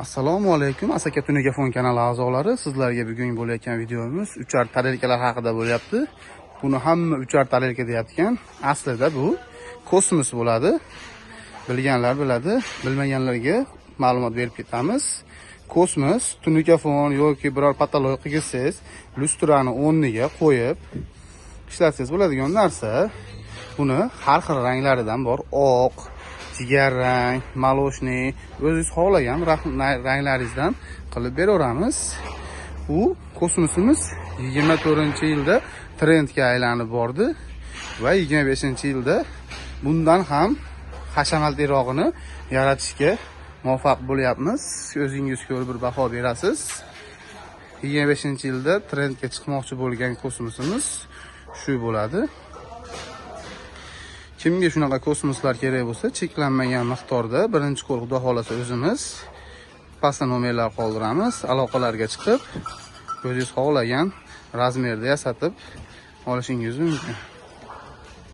Assalomu alaykum, Asaka Tunigafon kanali a'zolari. Sizlarga bugun bo'layotgan videomiz uchar tarelkalar haqida bo'lyapti. Buni hamma uchar tarelka deyotgan. Aslida bu kosmos bo'ladi. Bilganlar biladi, bilmaganlarga ma'lumot berib ketamiz. Kosmos tunukafon yoki biror patolog qilsangiz, lyustrani o'rniga qo'yib ishlatsangiz bo'ladigan narsa. Buni har xil ranglaridan bor. Oq, jigarrang, молочный, o'zingiz xohlagan ranglaringizdan qilib beraveramiz. U kosmosimiz 24-yilda trendga aylanib bordi va 25-yilda bundan ham hashamatliroqini yaratishga muvaffaq bo'lyapmiz. O'zingiz ko'rib bir baho berasiz. 25-yilda trendga chiqmoqchi bo'lgan kosmosimiz shu bo'ladi. Kimga shunaqa kosmoslar kerak bo'lsa, cheklanmagan miqdorda birinchi qo'l, xudo xolasa, o'zimiz pastda nomerlar qoldiramiz. Aloqalarga chiqib, o'zingiz xohlagan razmerda yasatib olishingiz mumkin.